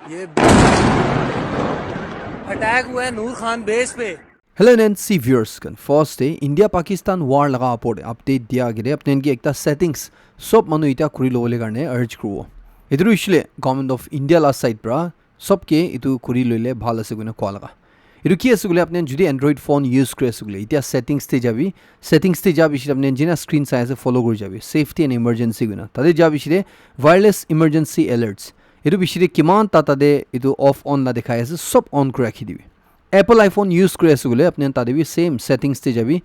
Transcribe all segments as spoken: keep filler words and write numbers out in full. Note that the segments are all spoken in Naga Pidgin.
ये अटैक हुआ है नूर खान बेस पे। Hello N N C viewers kan, first day India Pakistan war laga opor te update dia agede apni khan ke ekta settings sob manu ita kuri lobole karne urge kuribo. Etu hoishe le Government of India la side pra sob ke etu kuri loile bhal ase koina koa laga. Etu ki ase koile apni khan jodi Android phone use kuri ase koile, ita settings te jabi, settings te ja bishi apni khan jina screen sai ase follow kuri jabi, safety and emergency koina. Tate ja bishi de wireless emergency alerts. Etu bishi de kiman ta tate etu off on la dikhai ase, sob on kuri rakhi dibi. Apple iPhone use kuri ase koile apni khan tate bi same settings te jabi,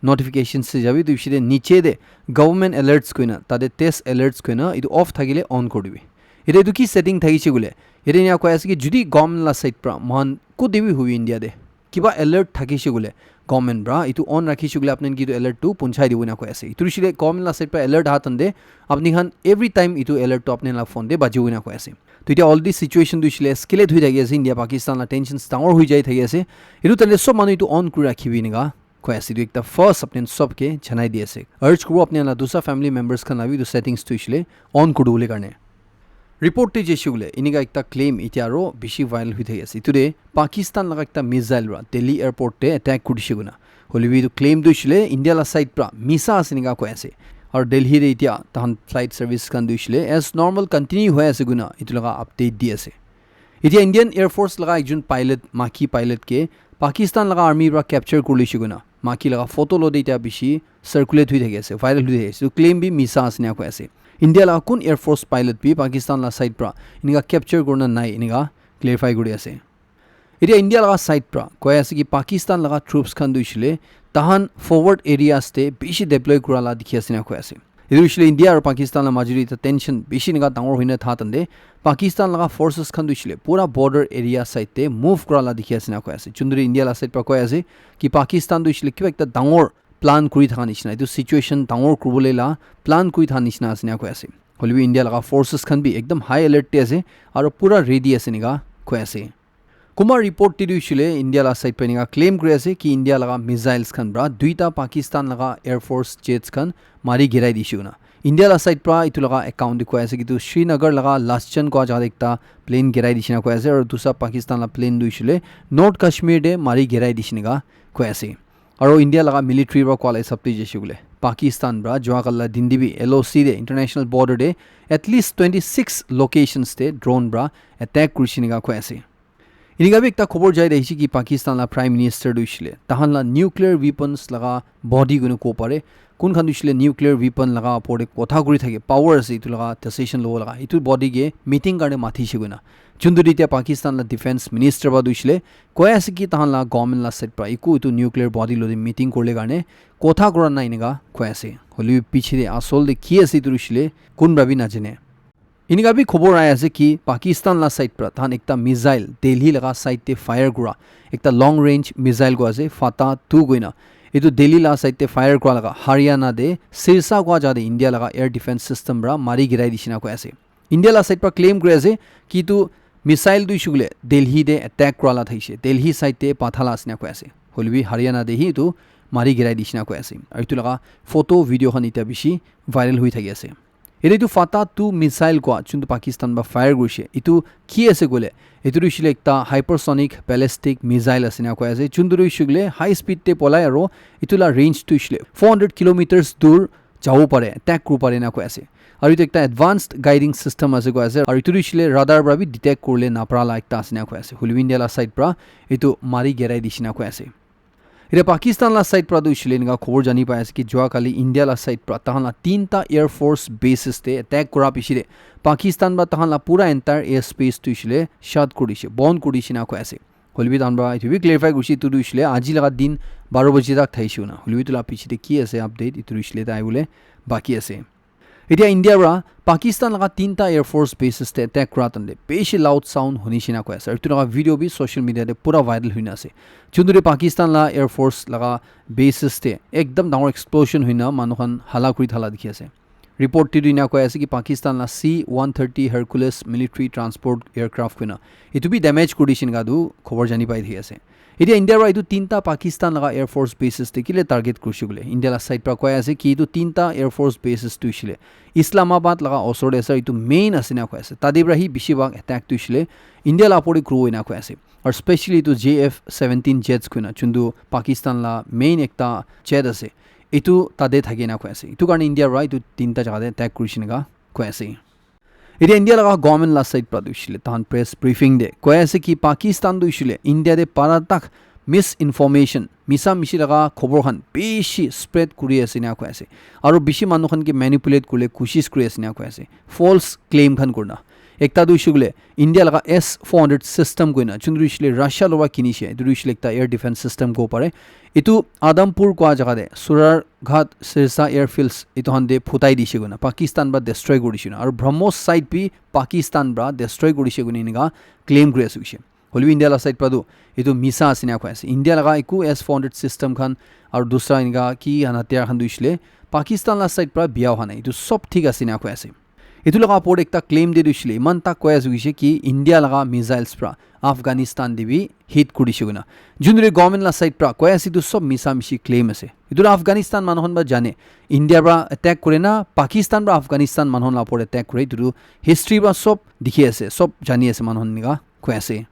notifications te jabi, etu bishi de niche de government alerts koina, tate test alerts koina, etu off thakile on kuri dibi. Ete etu ki setting thakishe koile, ete enia koi ase ki jodi government la side pra mohan kode bi hobi India de kiba alert thakishe koile, government pra etu on rakhishe koile apni khan ke etu alert tu punchai dibo ena koi ase. Etu hoishe le government la side pra alert aha tande apni khan every time etu alert tu apni la phone te bajibo ena koi ase. To etia already situation tu hoishe le escalate hui thaki ase, India Pakistan la tensions dangor hui jai thaki ase. Etu tande sob manu etu on kuri rakhibi eneka koi ase. Etu ekta first apni khan sob ke janai di ase. Urge kuribo apni khan la dusra family members khan la bi etu settings tu hoishe le on kuri dibole karne. Report te jaishe koile, eneka ekta claim etia aro bishi viral hui thaki ase. Etu de Pakistan laga ekta missile pra Delhi airport te attack kuri dishe koina. Hoile bi etu claim tu hoishe le India la side pra misa ase eneka koi ase. Aro Delhi te etia tahan flight service khan tu hoishe le as normal continue hoi ase koina etu laga update di ase. Etia Indian Air Force laga ekjon pilot, maki pilot ke Pakistan laga army pra capture kuri lishe koina maki laga photo lo de etia bishi circulate hui thaki ase, viral hui thaki ase. Etu claim bi misa ase ena koi ase. India laga kun Air Force pilot bi Pakistan la side pra eneka capture kurina nai eneka clarify kuri ase. Etia India laga side pra koi ase ki Pakistan laga troops khan tu hoishe le tahan forward areas te bishi deploy kura la dikhi ase ena koi ase. Etu hoishe le India aru Pakistan la majuri ta tension bishi eneka dangor hoina tha tande Pakistan laga forces khan tu hoishe le pura border area side te move kura la dikhi ase ena koi ase. Chunduri India la side pra koi ase ki Pakistan tu hoishe le kiba ekta dangor plan kuri thaka nishina, etu situation dangor kuribole la plan kuri thaka nishina ase ena koi ase. Hoilebi India laga forces khan bi ekdam high alert te ase aro pura ready ase eneka koi ase. Kunba report te tu hoishe le India la side pra eneka claim kuri ase ki India laga missiles khan pra duita Pakistan laga Air Force jets khan mari girai dishe koina. India la side pra etu laga account te koi ase ki etu Srinagar laga Laschan koi jaga te ekta plane girai dishe na koi ase aro dusra Pakistan la plane tu hoishe le North Kashmir te mari girai dishe eneka koi ase. Aro India laga military pra koa la hisab te jaishe koile Pakistan pra jua kali la din te bi L O C te international border te at least twenty six locations te drone pra attack kurishe eneka koi ase. Eneka bi ekta khobor jai ahishe ki Pakistan la Prime Minister tu hoishe le tahan la nuclear weapons laga body koina kobo pare. Kun khan tu hoishe le nuclear weapon laga opor te kotha kuri thake, power ase etu laga decision lobo laga, etu body ke meeting karne matishe koina. Chunduri etia Pakistan la defense minister pra tu hoishe le koi ase ki tahan la government la side pra eku etu nuclear body lo te meeting kuribole karne kotha kura nai eneka koi ase. Hoilebi piche te asol te ki ase etu tu hoishe le kun pra bi najane. Eneka bi khobor ahi ase ki Pakistan la side pra tahan ekta missile Delhi laga side te fire kura, ekta long range missile koi ase Fateh two koina. Etu Delhi la side te fire kura laga Haryana te Sirsa koi jaga te India laga air defense system pra mari girai dishe na koi ase. India la side pra claim kuri ase ki etu missile tu hoishe koile Delhi te attack kura la thaishe, Delhi side te patha la ase ena koi ase. Hoilebi Haryana te hi etu mari girai dishe na koi ase. Aro etu laga photo video khan etia bishi viral hui thaki ase. Ete etu Fateh two missile koi chuntu Pakistan pra fire kurishe. Etu ki ase koile? Etu tu hoishe le ekta hypersonic ballistic missile ase ena koi ase. Chuntu tu hoishe koile high speed te polai aro etu la range tu hoishe le four hundred kilometers dur jabo pare, attack kuribo pare ena koi ase. Aro etu ekta advanced guiding system ase koi ase. Aro etu tu hoishe le radar pra bi detect kuribole napara la ekta ase ena koi ase. Hoilebi India la side pra etu mari girai dishe ena koi ase. Ete Pakistan la side pra tu hoishe le eneka khobor jani pai ase ki jua kali India la side pra tahan la tinta air force bases te attack kura piche te Pakistan pra tahan la pura entire air space tu hoishe le shut kuri dishe, bon kuri dishe ena koi ase. Hoilebi tahan pra etu bi clarify kurishe, etu tu hoishe le aji laga din baro baji tak thaishe koina. Hoilebi etu la piche te ki ase update, etu tu hoishe le tai bole baki ase. Etia India pra Pakistan laga tinta air force bases te attack kura tande bishi loud sound hunishe na koi ase. Aru etu laga video bi social media te pura viral huina ase. Chunduri Pakistan la air force laga bases te ekdam dangor explosion huina manu khan hala kuri thala dikhi ase. Report te tu ena koi ase ki Pakistan la C one thirty Hercules military transport aircraft koina etu bi damage kuri dishe enika tu khobor jani pai thaki ase. Etia India para etu tinta Pakistan laga air force bases te kile target kurishe koile India la side para koi ase ki etu tinta air force bases tu hoishe le Islamabad laga osor te ase, etu main ase na koi ase. Tate para hi bishi bhag attack tu hoishe le India la opor te kuri bo ena koi ase. Aru specially etu J F seventeen jets koina, juntu Pakistan la main ekta jet ase, etu tate thake na koi ase. Etu karne India para etu tinta jaga te attack kurishe enika koi ase. Etia India laga government la side para tu hoishe le tahan press briefing te koi ase ki Pakistan tu hoishe le India te para tak misinformation, misa mishi laga khobor khan bishi spread kuri ase ena koi ase. Aru bishi manu khan ke manipulate kuribole koshish kuri ase ena koi ase. False claim khan kurina. Ekta tu hoishe koile India laga S four hundred system koina, juntu hoishe le Russia lowa kinishe, etu hoishe le ekta air defense system kobo pare. Etu Adampur koa jaga te, Surarghat Sirsa airfields, etu khan te phutai dishe koina, Pakistan para destroy kuri dishe koina. Aru BrahMos site bi Pakistan para destroy kuri dishe koina enika claim kuri ase hoishe. Hoilebi India la side para tu etu misa ase ena koi ase. India laga eku S four hundred system khan aru dusra enika ki khan hatiyar khan tu hoishe le Pakistan la side para biya hua nai. Etu sob thik ase ena koi ase. Etu laga opor te ekta claim te tu hoishe le iman tak koi ase hoishe ki India laga missiles para Afghanistan te bi hit kuri dishe koina. Juntu government la side para koi ase etu sob misa mishi claim ase. Etu tu Afghanistan manu khan ba jane. India para attack kure na, Pakistan para Afghanistan manu khan la opor te attack kure, etu tu history para sob dikhi ase, sob jani ase manu khan enika koi ase.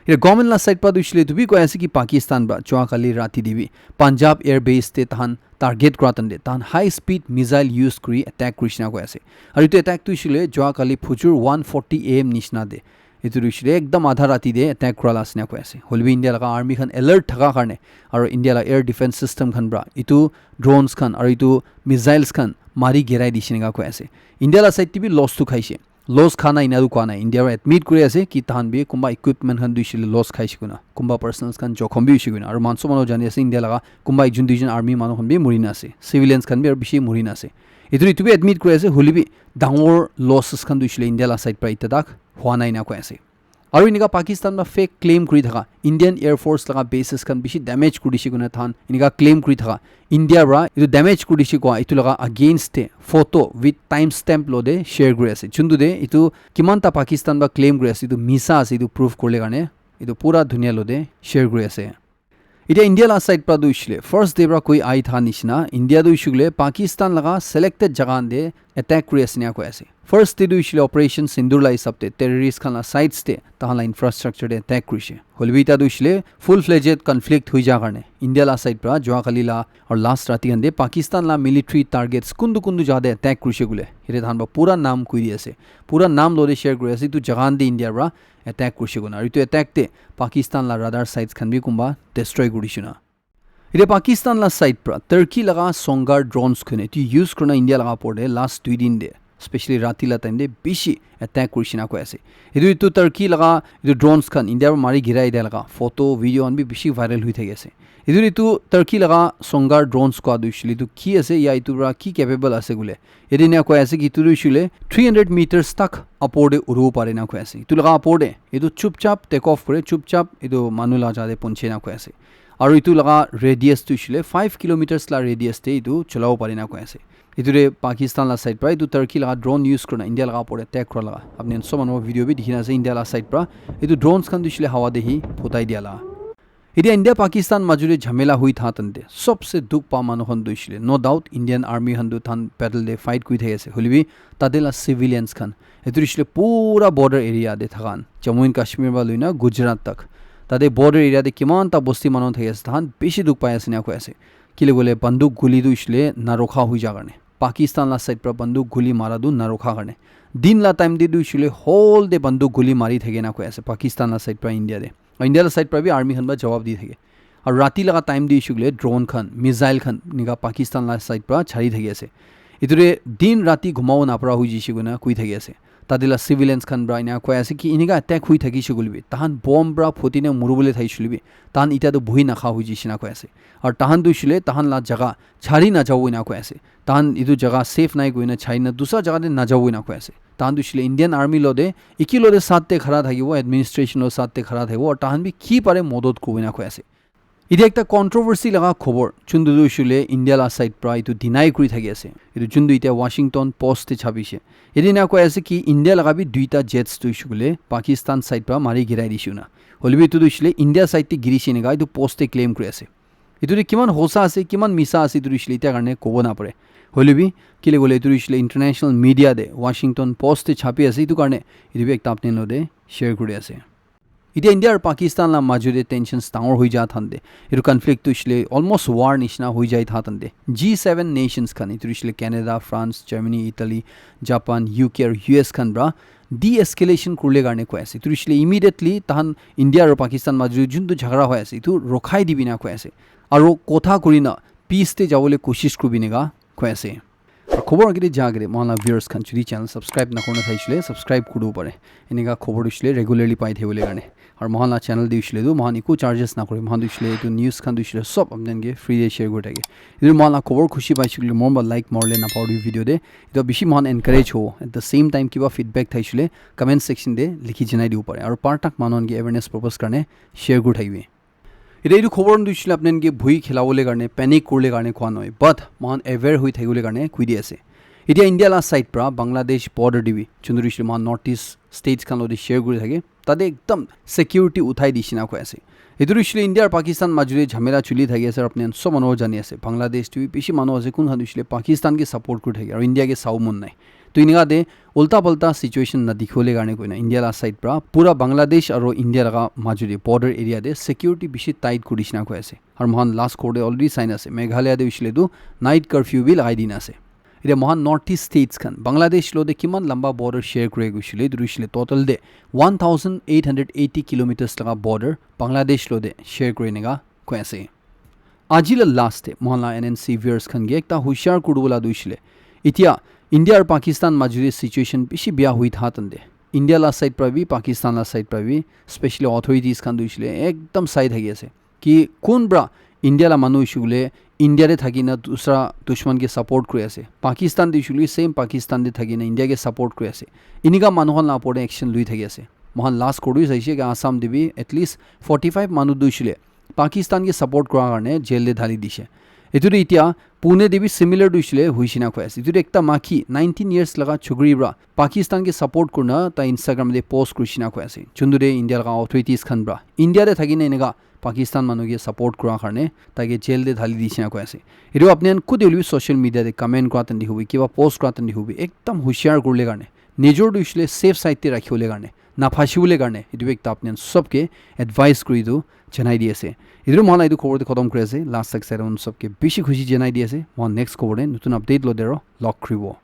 Etia government la side para tu hoishe le etu bi koi ase ki Pakistan para jua kali rati te bi Punjab air base te tahan target kura time te tahan high speed missile use kuri attack kurishe ena koi ase. Aru etu attack tu hoishe le jua kali phujur one forty A M nishina te. Etu tu hoishe le ekdam adha rati te attack kura la ase ena koi ase. Hoilebi India laga army khan alert thaka karne aru India la air defense system khan para etu drones khan aru etu missiles khan mari girai dishe enika koi ase. India la side te bi loss tu khaishe. Loss kha nai ena tu koa nai. India para admit kuri ase ki tahan bi kunba equipment khan tu hoishe le loss khaishe koina. Kunba personnels khan jokhom bi hoishe koina. Aru manso manu jani ase India laga kunba ekjon duijon army manu khan bi muri na ase. Civilians khan bi aru bishi muri na ase. Etu, etu bi admit kuri ase, hoilebi dangor losses khan tu hoishe le India la side para etia tak hua nai ena koi ase. Aru enika Pakistan para fake claim kuri thaka, Indian Air Force laga bases khan bishi damage kuri dishe koina tahan enika claim kuri thaka, India para etu damage kuri dishe koa etu laga against te photo with time stamp lo te share kuri ase. Juntu te etu kiman ta Pakistan para claim kuri ase, etu misa ase, etu proof kuribole karne etu pura dunia lo te share kuri ase. Etia India la side para tu hoishe le first day para koi ahi tha nishina, India tu hoishe koile Pakistan laga selected jaga khan te attack kuri ase ena koi ase. First day tu hoishe le Operation Sindoor la hisab te terrorist khan la sites te tahan la infrastructure te attack kurishe. Hoilebi etia tu hoishe le full fledged conflict hoi ja karne India la side para jua kali la aru last rati khan te Pakistan la military targets kuntu kuntu jaga te attack kurishe koile, yate tahan para pura naam koi di ase, pura naam lo te share kuri ase, etu jaga khan te India para attack kurishe koina. Aru etu attack te Pakistan la radar sites khan bi kunba destroy kurishe na. Etia Pakistan la side para Turkey laga Songar drones koina etu use kurina India laga opor te last dui din te, specially rati la time te bishi attack kurishe na koi ase. Etu, etu Turkey laga etu drones khan India para mari girai dia laga photo, video khan bi bishi viral hoi thaki ase. Etu, etu Turkey laga Songar drones koa tu hoishe le etu ki ase ya etu para ki capable ase koile, yate ena koi ase ki etu tu hoishe le three hundred meters tak upor te uribo pare ena koi ase. Etu laga upor te etu chupchap take off kure, chupchap etu manu la jaga te ponche ena koi ase. Aru etu laga radius tu hoishe le five kilometers la radius te etu cholabo pare ena koi ase. Etu te Pakistan la side para etu Turkey laga drone use kurina India laga upor te attack kura laga apni khan sob manu video bi dikhi na ase, India la side para etu drones khan tu hoishe le hawa te hi phutai dia la. Etia India Pakistan majo te jhamela hoi tha time te sobse dukh pa manu khan tu hoishe le no doubt Indian army khan tu tahan battle te fight kuri thaki ase, hoilebi tate la civilians khan, etu hoishe le pura border area te thaka khan, Jammu and Kashmir para loina Gujarat tak, tate border area te kiman ta bosti manu thaki ase, tahan bishi dukh pai ase ena koi ase. Kile koile banduk guli tu hoishe le narokha hoi ja karne, Pakistan la side para banduk guli mara tu narokha karne, din la time te tu hoishe le whole te banduk guli mari thake ena koi ase Pakistan la side para India te. Aru India la side para bi army khan para jawab di thake. Aru rati laga time te hoishe koile drone khan, missile khan enika Pakistan la side para chari thaki ase. Etu te din rati ghumabo napara hoi jaishe koina koi thaki ase. Tate la civilians khan para enika koi ase ki enika attack hoi thakishe koile bi, tahan bomb para phuti na muribole thakishe koile bi, tahan etia tu bohi nakha hoi jaishe na koi ase. Aru tahan tu hoishe le tahan la jaga chari najabo enika koi ase. Tahan etu jaga safe nai koina chari na dusra jaga te najabo enika koi ase. Tahan tu hoishe le Indian army lo te, eki lo te saath te khara thakibo, administration lo saath te khara thakibo, aru tahan bi ki pare modot kuribo enika koi ase. Etia ekta controversy laga khobor, juntu tu hoishe koile India la side pra etu deny kuri thaki ase. Etu juntu etia Washington Post te chapise. Yate ena koi ase ki India laga bi duita jets tu hoishe koile Pakistan side pra mari girai dishe koina. Hoilebi etu tu hoishe koile India side te girise eneka etu post te claim kuri ase. Etu te kiman hosa ase, kiman misa ase, etu tu hoishe koile etia karne kobo napare. Hoilebi, kile koile etu tu hoishe koile international media te, Washington Post te chapi ase, etu karne etu bi ekta apni khan logote share kuri ase. Etia India aru Pakistan la majo te tensions dangor hoi ja than te, etu conflict tu hoishe koile almost war nishina hoi jai tha than te, G seven nations khan, etu tu hoishe koile Canada, France, Germany, Italy, Japan, U K aru U S khan pra de-escalation kurle karne koi ase. Etu tu hoishe koile immediately tahan India aru Pakistan majo te juntu jhagara hoi ase, etu rokhai dibi na koi ase. Aru kotha kurina peace te jabole koshish kuribi eneka koi ase. Aru khobor agete ja agete moikhan la viewers khan jodi channel subscribe nakurina thaishe koile subscribe kuribo pare. Eneka khobor tu hoishe koile regularly pai thakibole karne. Aru moikhan la channel tu hoishe koile tu moikhan eku charges nakure, moikhan tu hoishe koile etu news khan tu hoishe koile sob apni khan ke free te share kuri thake. Etu moikhan la khobor khushi paishe koile morom para like maribole napahori video te. Etu bishi moikhan encourage hobo. At the same time kiba feedback thaishe koile comment section te likhi janai dibo pare. Aru par tak manu khan ke awareness purpose karne share kuri thakibi. Etia etu khobor tu hoishe koile apni khan ke bhui khilabole karne, panic kurle karne koa nohoi. But moikhan aware hoi thakibole karne koi di ase. Etia India la side pra Bangladesh border te bi, juntu tu hoishe koile moikhan North East states khan logote share kuri thake, tate ekdam security uthai dishe na koi ase. Etu tu hoishe koile India aru Pakistan majo te jhamela chuli thaki ase, aru apni khan sob manu jani ase. Bangladesh te bi bishi manu ase, kun khan tu hoishe koile Pakistan ke support kuri thake, aru India ke sabo mon nai. To eneka te ulta palta situation na dikhibole karne koina India la side pra pura Bangladesh aru India laga majo te border area te security bishi tight kuri dishe na koi ase. Aru moikhan last khobor te already sai na ase, Meghalaya te hoishe koile tu night curfew bi lagai dina ase. Etia moikhan North East states khan, Bangladesh logote kiman lamba border share kure hoishe koile, etu tu hoishe koile total te one thousand eight hundred eighty kilometers laga border Bangladesh logote share kure eneka koi ase. Aji la last te moikhan la N N C viewers khan ke ekta hushar kuri dibo la tu hoishe koile, etia India aru Pakistan majo te situation bishi bia hoi tha than te, India la side pra bi, Pakistan la side pra bi, specially authorities khan tu hoishe koile ekdam sai thaki ase ki kun pra India la manu hoishe koile India te thaki na dusra dushman ke support kuri ase, Pakistan te hoishe koile same Pakistan te thaki na India ke support kuri ase. Eneka manu khan la upor te action lui thaki ase. Moikhan last khobor tu saishe ki Assam te bi at least forty five manu tu hoishe koile Pakistan ke support kura karne jail te dhali dishe. Etu tu etia Pune te bi similar tu hoishe koile hoishe na koi ase. Etu tu ekta makhi nineteen years laga chokri pra Pakistan ke support kurina tai Instagram te post kurishe na koi ase. Juntu te India laga authorities khan pra India te thaki na eneka Pakistan manu ke support kura karne tai ke jail te dhali dishe na koi ase. Etu apni khan kute hoile bi social media te comment kura time te hobi, kiba post kura time te hobi, ekdam hushar kurle karne, nijor tu hoishe koile safe side te rakhibole karne, naphasibole karne, etu bi ekta apni khan sob ke advice kuri tu janai di ase. Etu tu moikhan la etu khobor te khotom kuri ase. Last tak side te sob ke bishi khushi janai di ase. Moikhan next khobor te notun update logote aru log kuribo.